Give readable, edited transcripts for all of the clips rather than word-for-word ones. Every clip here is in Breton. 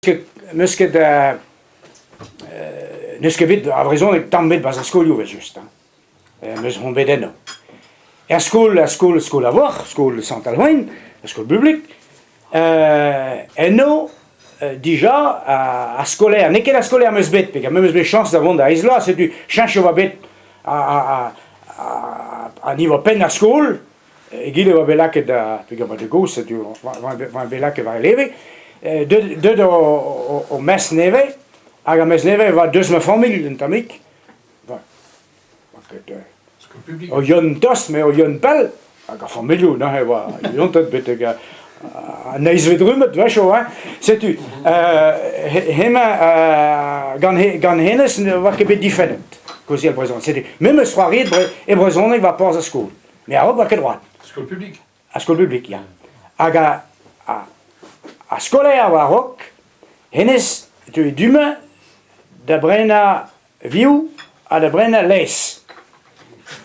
N'eus ket n'eus ket bet a brezhoneg tamm ebet 'barzh ar skolioù evel-just hein. Meus on bet eno. Er skol, er skol, skol a voc'h, skol Sant-Alc'houein, ar skol bublik, eno dija ar skolaer, n'eo ket ar skolaer 'm eus bet, peogwir me 'm eus bet chañs da vont da eizh vloaz, setu cheñch e oa bet an niver penn ar skol, Egile e oa bet lakaet da peogwir oa bet gozh setu oa bet lakaet war e leve. Deuet o mestr nevez hag ar mestr nevez e oa deus ma familh un tammig. O yeun tost met o yeun pell hag ar familhoù neuze e oa yontet betek an eizhvet rummad a-wechoù hein. Setu hemañ gant hennezh ne oa ket bet difennet kaozeal brezhoneg. Setu me 'm eus c'hoariet e brezhoneg war porzh ar skol. Mais a-raok 'oa ket droad. Skol publik? Ar skol publik, ya. Hag ar skolaer war-raok, hennezh teue du-mañ da brenañ vioù ha da brenañ laezh.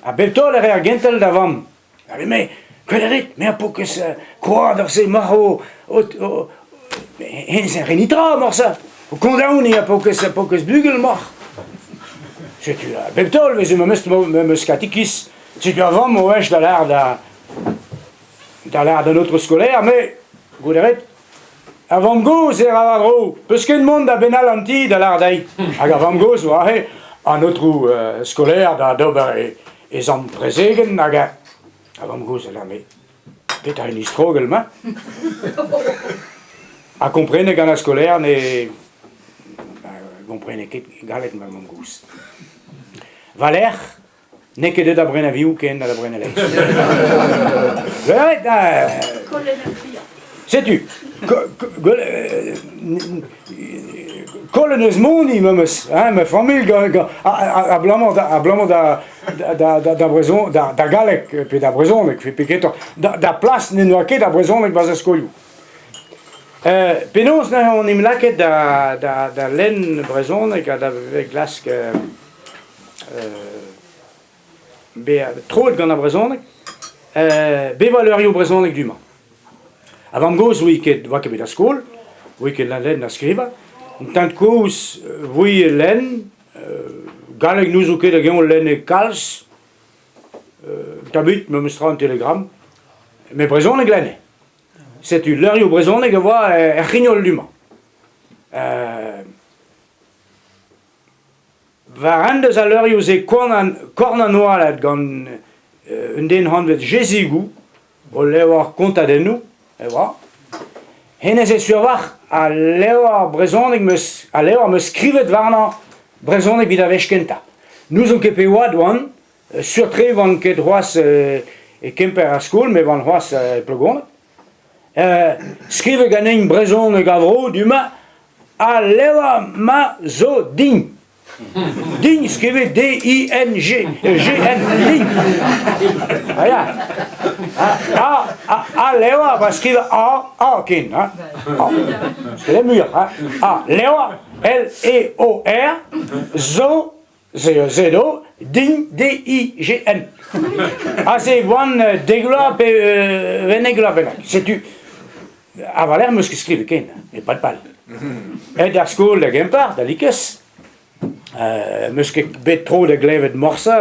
Ha bep taol e rae ar gentel da vamm. Ha me, gwelet a rit, me a po ket koad se marv o hennezh ne rit netra morse. O kondaoniñ a po ket bugel moc'h. Setu bep taol e veze memes katekiz. Setu ar vamm o wech da lâret da da lâret d'an aotrou skolaer, me, goût a rit, ar vamm-gozh e ra war-dro, peus ket mont da benn all an ti da lâret dezhi. Hag ar vamm-gozh oa aze, an aotrou skolaer da d'ober e zamm prezegenn hag ar vamm-gozh a lâre, me, petra en istrogell-mañ? Ha komprenet gant ar skolaer ne gomprene ket galleg ma mamm-gozh. War-lerc'h N'eo ket deuet da brenañ vioù ken da brenañ laezh. Setu, kollet eus moni memes, hein, ma familh abalamour da abalamour da da da brezhon da da galleg pe da brezhoneg pe kentoc'h da plas n'en doa ket ar brezhoneg 'barzh ar skolioù. Penaos neuze on em lakaet da da da lenn brezhoneg ha da glask bezañ troet gant ar brezhoneg, bevañ levrioù brezhonek du-mañ. Ha vamm-gozh 'oa ket 'oa ket bet er skol, 'oa ket lenn na skrivañ. An tad-kozh 'voe lenn, galleg n'ouzo ket hag-eñ lenne kalz, tabut memes tra an Telegram, met brezhoneg lenne. Setu levrioù brezhonek a oa er c'hrignol du-mañ. War un deus al leurioù-se korn an oaled gant un den anvet Jezigou, o levr kontadennoù e oa. Hennezh eo sur-walc'h al levr brezhoneg 'm eus al levr 'm eus skrivet warnañ brezhoneg evit ar wech kentañ. N'ouzon ket pe oad oan, sur-tre 'oan ket c'hoazh e Kemper ar skol, met 'oan c'hoazh e Plogoneg. Skrivet ganin brezhoneg a vro du-mañ, al levr-mañ zo din. Din skrivet D-I-N-G, G-N, din. Ah ya. A, a, levr, va skrivañ A, A ken, hein. A. Skrivet muioc'h, hein. A, levr, L-E-O-R, zo Z-O, din, D-I-G-N. Aze e oan dek vloaz pe unnek vloaz bennak. Setu, a-walc'h 'm eus ket skrivet ken, e-pad pell. Aet d'ar skol da Gemper, da Likez, 'm eus ket bet tro da glevet morse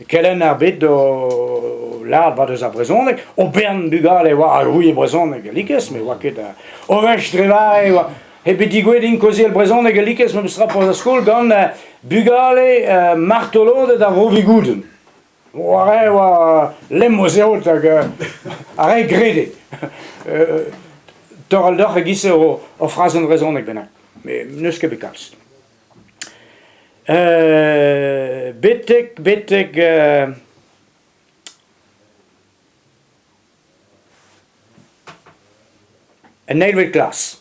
kelenn ar bed o lâret war deus ar brezhoneg. O bern bugale e oa a ouie brezhoneg a Likez, met e oa ket o wech dre vare e oa Hep bet digouezhet int kaozeal brezhoneg a likez memes tra porzh ar skol gant bugale martoloded ar Vro-Vigoudenn. War e oa lemm o zeod hag ar re grede. Torral deoc'h e-giz-se ur frazenn vrezhonek bennak. Met n'eus ket bet kalz. Betek, betek En eilvet klas.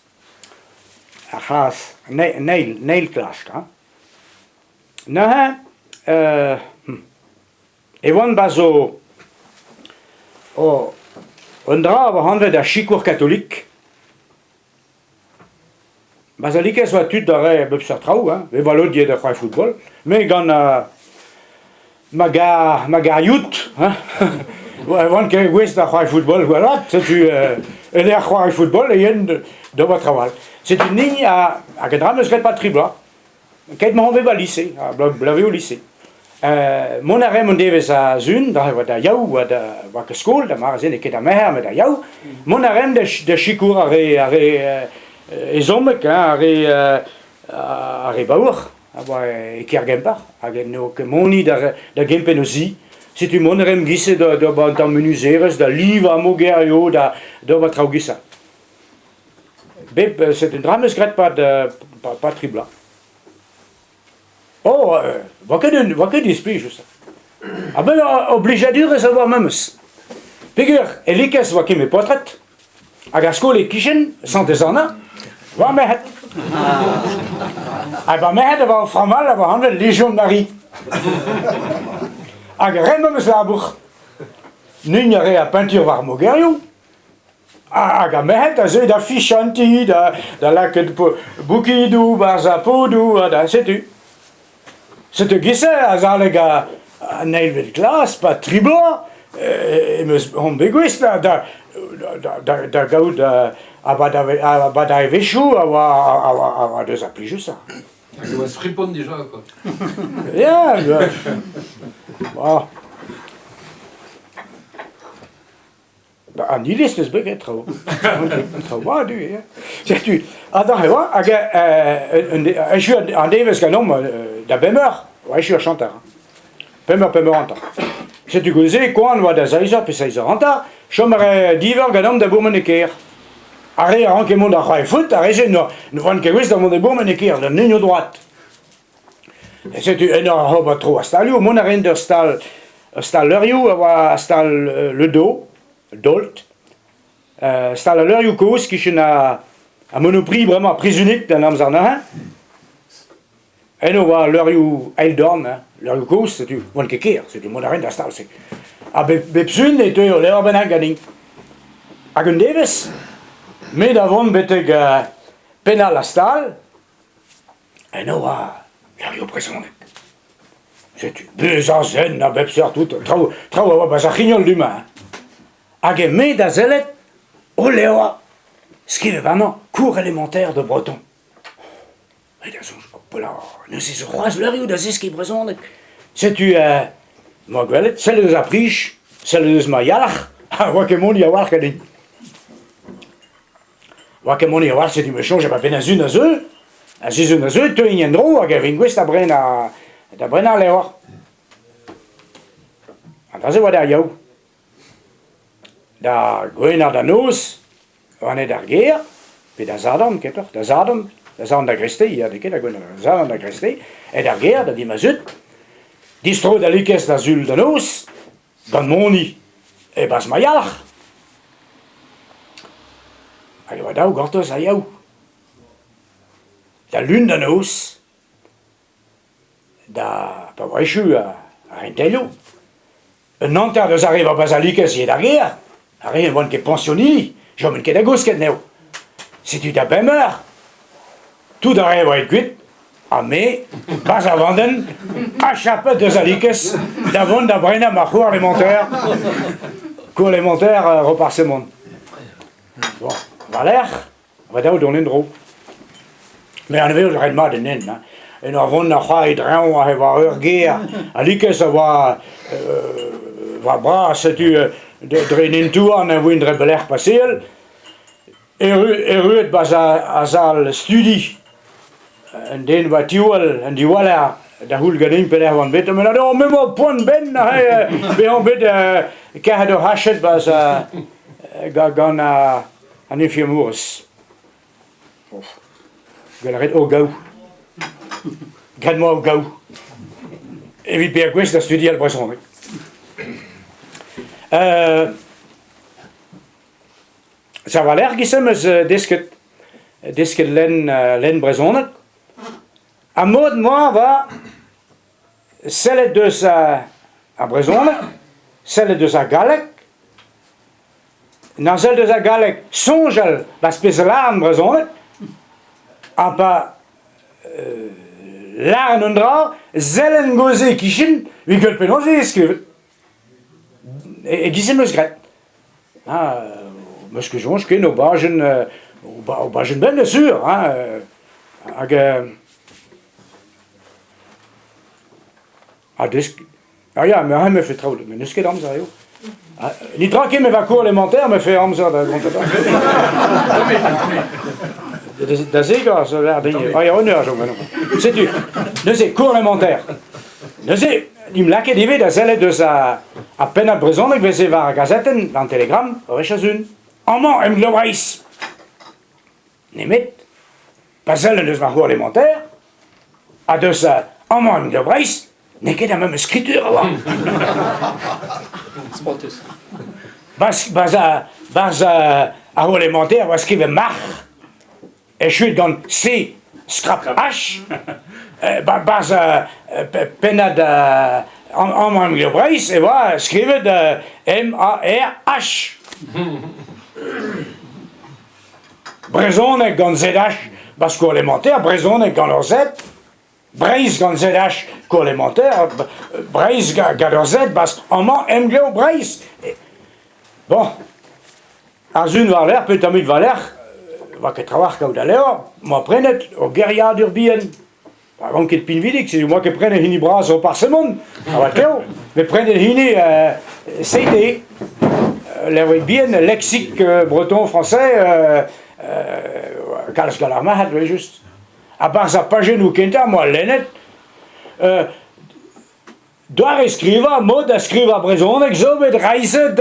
Ar c'hlas, an eil, an eil klas kwa. Neuze e oan 'ba zo un dra a oa anvet ar sikour katolik. Bazalikez oa tud da reiñ a bep seurt traoù hein, me 'oa lod ivez da c'hoari football, me gant ma gar ma gar yout hein. Oan ket gouest da c'hoari football gwallat, setu e-lec'h c'hoari football e yen d'ober traoù all. Setu ni hag un dra 'm eus graet 'pad tri bloaz. Keit 'maon bet 'ba lise, bloavezhioù lise. Mont a raemp un devezh a sun, da oa da Yaou, oa da oa ket skol, da mare-se n'eo ket da Merc'her met da Yaou. Mont a raemp da sikour ar re ar re ezhommek, hein, ar re ar re baour a oa e kêr Gemper hag n'eo ket mont da gempenn o zi. Setu mont a raemp giz-se d'ober un tamm munuzerezh, da livañ mogerioù, da d'ober traoù giz-se. Bep setu un dra 'm eus graet 'pad 'pad tri bloaz. Oh, 'oa ket un 'oa ket displijus. A-benn ur blijadurezh a oa memes. Peogwir e likez 'oa ket met paotred, hag ar skol e-kichen, Santez-Anna, 'oa merc'hed. Hag ar merc'hed a oa o framm all a oa anvet Legion Marie. Hag ret memes labour. N'ugn a rea peinture war mogerioù, Hag ar merc'hed a zeu da fichantiñ, da lakaat boukidoù 'barzh ar podoù ha da setu. Setu e-giz-se azalek an eilvet klas, 'pad tri bloaz, em eus on bet gouest da gaout abadaevezhioù a oa deus ar plijusañ. Hag e oas fripon dija quoi. Ya, bah. An iliz n'eus bet graet traoù. Traoù mat ivez. Ya. Setu, ha e oa, hag echu an devezh ganeomp da bemp eur, oa echu ar chanter. Pemp eur, pemp eur hanter. Setu goude-se, koan oa da seizh eur pe seizh eur hanter, chom a rae div eur ganeomp da bourmen e kêr. Ar re a ranke mont da c'hoari foot, ar re-se ne oant ket gouest da mont da bourmen e kêr, d'an unioù droad. Setu en ur ober tro ar stalioù, mont a raent d'ur stal ur stal leurioù a oa stal Le Do, Dolt, stal al leurioù kozh 'kichen ar Monoprix bremañ, Priz Unique d'an amzer neuze. Eno oa leurioù eil-dorn, hein, leurioù kozh, setu oant ket ker, setu mont a raent d'ar stal-se. Ha bep sul e teue ul levr bennak ganin. Hag un devezh, me da vont betek penn all ar stal, Eno oa levrioù brezhoneg. Setu bezañ zen a bep seurt tout, traoù traoù a oa 'barzh ar c'hrignol du-mañ. Hag eo-me da sellet o levr skrivet warnañ Cours élémentaire de breton. Me da soñj, hopla, neuze zo c'hoazh levrioù da zeskiñ brezhoneg. Setu 'moa gwelet, sellet eus ar prij, sellet eus ma yalc'h, ha 'oa ket moni a-walc'h ganin. 'Oa ket mont a-walc'h setu me soñj a-benn a sun a zeu, a sizhun a zeu, teuin en-dro hag e vin gouest da brenañ da brenañ al levr. An dra-se 'oa d'ar Yaou. Da Gwener da noz, oan aet d'ar gêr, pe da Sadorn kentoc'h, da Sadorn, da Sadorn da Gresteiz, ya n'eo ket da Gwener, da Sadorn da Gresteiz, aet d'ar gêr da di ma zud, distro da Likez da Sul da noz, Gant moni e-barzh ma yalc'h. Hag e oa dav gortoz ha yaou. Da Lun da noz, da pa oa echu ar c'hentelioù, un hanter deus ar re 'oa bazalikez ivez d'ar gêr, ar re ne oant ket pañsionidi, 'choment ket da gousket anezho. Setu da bemp eur, tout ar re a oa aet kuit, ha me, 'barzh ar vandenn, achapet deus al likez da vont da brenañ ma c'hoar élémentaire, cours élémentaire Roparz-Hemon. Bon, war-lerc'h, va dav dont en-dro. Me anavezout a ret mat en hent, hein. En ur vont da c'hoari dreñv aze war ur gêr, al likez a oa war bras, setu dre an hent-houarn e voent dre belec'h paseal. Erruet 'barzh ar sal studi, un den 'oa tiwall, un diwaller da c'houl ganin pelec'h 'oan bet. Me 'lâre, oh me 'moa poan benn neuze bezañ bet kerc'het ur c'hached 'barzh gant an infirmourez. Gwell a ret o gaou. Graet 'moa o gaou. Evit bezañ gouest da studial brezhoneg. War-lerc'h 'giz-se 'm eus desket desket lenn lenn brezhoneg ha mod 'moa 'va sellet deus ar brezhoneg, sellet deus ar galleg, na sell deus ar galleg soñjal 'barzh pezh 'lâran brezhoneg ha pa lâran un dra sellen gouze e-kichen evit gwell penaos e vez skrivet. E-giz em eus graet. Ha 'meus ket soñj ken o bajenn o bajenn benn sur hein hag ha desk ah ya me a mefe traoù met n'eus ket amzer eo. Netra ket me va cours élémentaire me fait amzer da gontañ. Da zegas a din. Ah ya un eur chom Setu neuze cours élémentaire. Neuze int lakaet ivez da sellet eus ar pennad brezhoneg 'veze war ar gazetenn, an Telegram, ur wech a-zun. Amañ Emglev Breizh. Nemet, pa sellen eus ma c'hourlementaire, ha deus amañ Emglev Breizh, n'eo ket ar memes skritur a oa. Spontus. Barzh ar c'hourlementaire a oa skrivet marc'h. Echuet gant C skrap H, barzh pennad amañ Emglev Breizh e oa skrivet M-A-R-H. Brezhoneg gant ZH 'ba skol élémentaire, brezhoneg gant ur Z, Breizh gant ZH skol élémentaire, Breizh gant ur Z 'barzh amañ Emglev Breizh. Bon, Ar sun war-lerc'h pe tammig war-lerc'h 'oa ket trawalc'h kaout al levr, 'moa prenet ur geriadur bihan. Pa oan ket pinvidik, setu 'moa ket prenet hini bras Roparz-Hemon, avat eo, met prenet hini CD, levrig bihan, lexique breton-français, kalz gant ar marc'had evel-just. A-barzh ar pajennoù kentañ 'moa lennet Doare-skrivañ, mod da skrivañ brezhoneg zo bet reizhet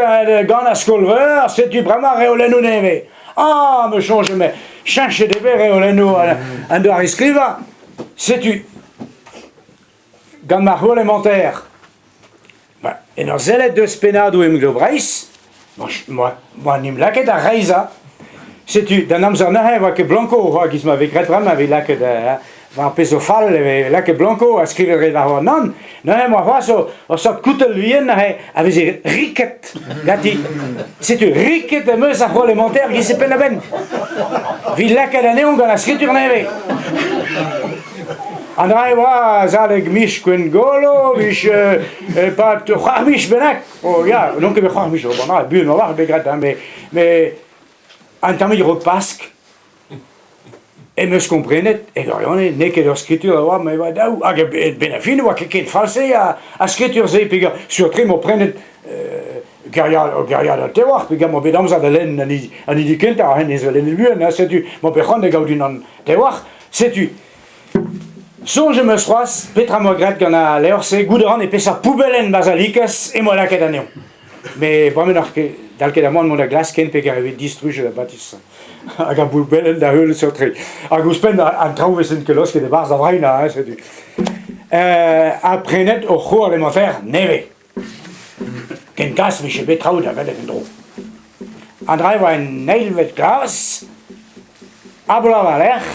gant ar skol-veur, setu bremañ reolennoù nevez. Ah, me soñj-me, cheñchet eo bet reolennoù an doare-skrivañ. Setu gant ma c'hourlementaire. Ba, en ur sellet deus pennadoù Emglev Breizh, moa 'n em lakaet da reizhañ. Setu, d'an amzer neuze e oa ket Blanco, oa giz ma vez graet bremañ, e vez lakaet war ar pezh zo fall e vez lakaet Blanco ha skrivet re war nann. Neuze em boa c'hoazh ur seurt koutell vihan neuze a veze riket ganti. Setu riket em eus ar c'hoalementaire giz e penn-da-benn. Evit lakaat anezhañ gant ar skritur nevez. An dra e oa azalek miz Gwengolo, miz e-pad c'hwec'h miz bennak. Oh ya, n'on ket bet c'hwec'h miz, bon, buan a-walc'h bet graet, hein, met un tammig raok Pask, em eus komprenet e gwirionez n'eo ket ur skritur a oa, met e oa daou. Hag benn ar fin ne oa ket ken fall-se ar skritur-se peogwir sur-tre 'mo prenet geriad an tewalc'h peogwir 'mo bet amzer da lenn an hini kentañ, hennezh a lennet buan, ha setu 'mo bet c'hoant da gaout unan tewalc'h. Setu soñj em eus c'hoazh petra 'm boa graet gant al levr-se, goude a ran e peseurt poubellenn bazalikez em boa lakaet anezhañ. Met bremañ n'oc'h ket dal ket amañ mont da glask ken peogwir e vez distrujet ar batis. Hag ar boubellenn da heul seurt-tre. Hag ouzhpenn an traoù 'vezent ket laosket e-barzh ar vreinañ, hein, setu. Ha prenet ur c'hourlementaire nevez. Ken kas 'vije bet traoù da welet en-dro. An dra e oa en eilvet klas, ha bloaz war-lerc'h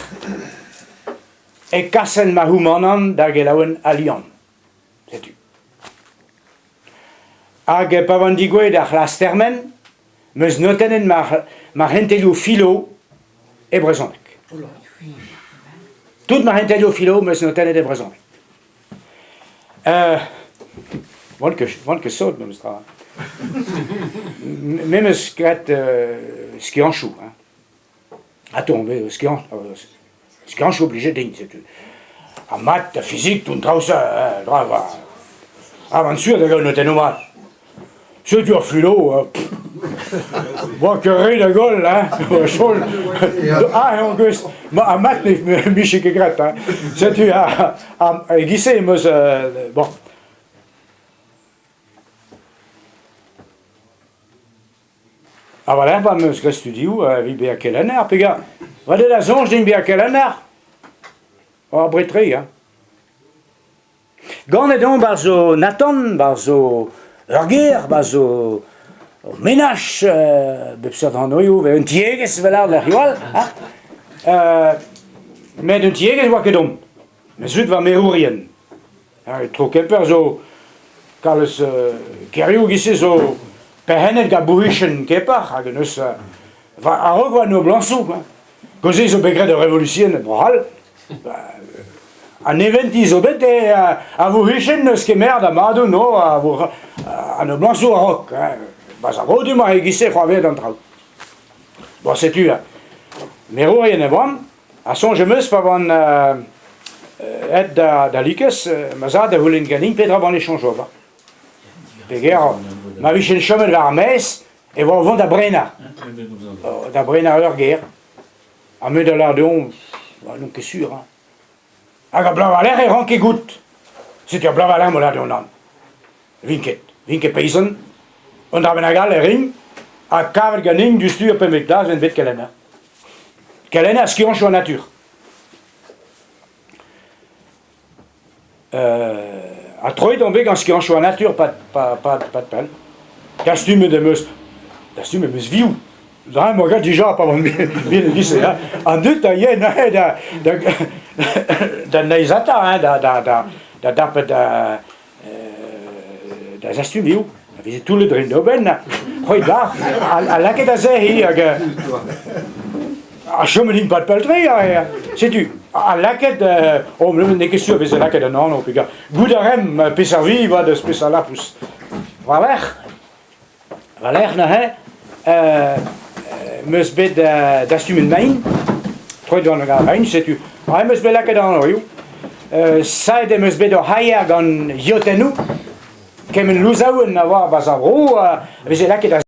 e kasen ma houmanant da gelaouenn Al Liamm. Setu. Hag pa oan degouezhet ar c'hlas termen, 'm eus notennet ma c'hentelioù filo e brezhoneg. Tout ma c'hentelioù filo 'm eus notennet e brezhoneg. Oan ket sot memes tra. Me 'm eus graet skianchoù. Hein. Attends, mais skianchoù oblijet din, setu. Ha mat, da fizik, tout an traoù-se, hein, dra va. Ah, van sur da gaout notennoù mat. Setu ar filo, boa ket re da goll, hein, sol. Ah, en geus, ma, mat ne miche ket graet, hein. Setu, e-giz-se em eus, bon. Ha war-lerc'h 'ba 'm eus graet studioù evit bezañ kelenner peogwir va deut da soñj din bezañ kelenner oa abred-tre hein. Ganet on 'barzh zo Nathan, 'barzh zo ur gêr, 'barzh zo ur menaj bep seurt anvioù, un tiegezh 'vel ar lec'hioù all hein. Met un tiegezh 'oa ket omp. Ma zud 'oa merourien. Tro Kemper zo kalz kêrioù giz-se zo perc'hennet gant bourc'hizien Kemper hag neus a-raok 'oa noblañsoù. Gant-se zo bet graet ur revolution e Bro-C'hall. An neventi zo bet eo a vourc'hijenn n'eus ket merd ha madoù no a vo an noblañsoù a-raok. Barzh ar vro du-mañ e-giz-se c'hoarvezet an traoù. Bon, setu merourien e oan ha soñj em eus pa oan aet da Likez, ma zad a c'houlenn ganin petra oan e soñj ober. Peger ma vijen chomet war ar maez e oa o vont da brenañ, da brenañ ur gêr. Ha me da lâret dezhañ, n'on ket sur hein. Hag ar bloaz war-lerc'h e ranke goût. Setu ar bloaz war-lerc'h 'mo lâret dezhañ nann. Vin ket, vin ket peizant. Un dra bennak all e rin ha kavet ganin diouzhtu ar pempvet klas en bet kelenner. Kelenner skianchoù an natur. Ha troet on bet gant skianchoù an natur pad pell. Dastumet em eus dastumet em eus vioù. Dra 'm boa dija pa oan bihan e-giz-se hein. An dud a yen neuze da da da neizhata hein, da da da da dapet da da zastum vioù. A veze toullet dre o benn. C'hwek bar ha lakaet da sec'hiñ hag ha chomet int pad pell-tre ha setu ha lakaet oh n'eo ket sur e veze lakaet an anv peogwir goût a raemp peseurt vi 'oa deus peseurt lapous. War-lerc'h war-lerc'h neuze 'm eus bet dastumet mein, troet gant ar mein setu ha em eus bet lakaet an anvioù. Saet em eus bet ur c'haier gant yotennoù, kement louzaouenn a oa 'barzh ar vro a veze lakaet da.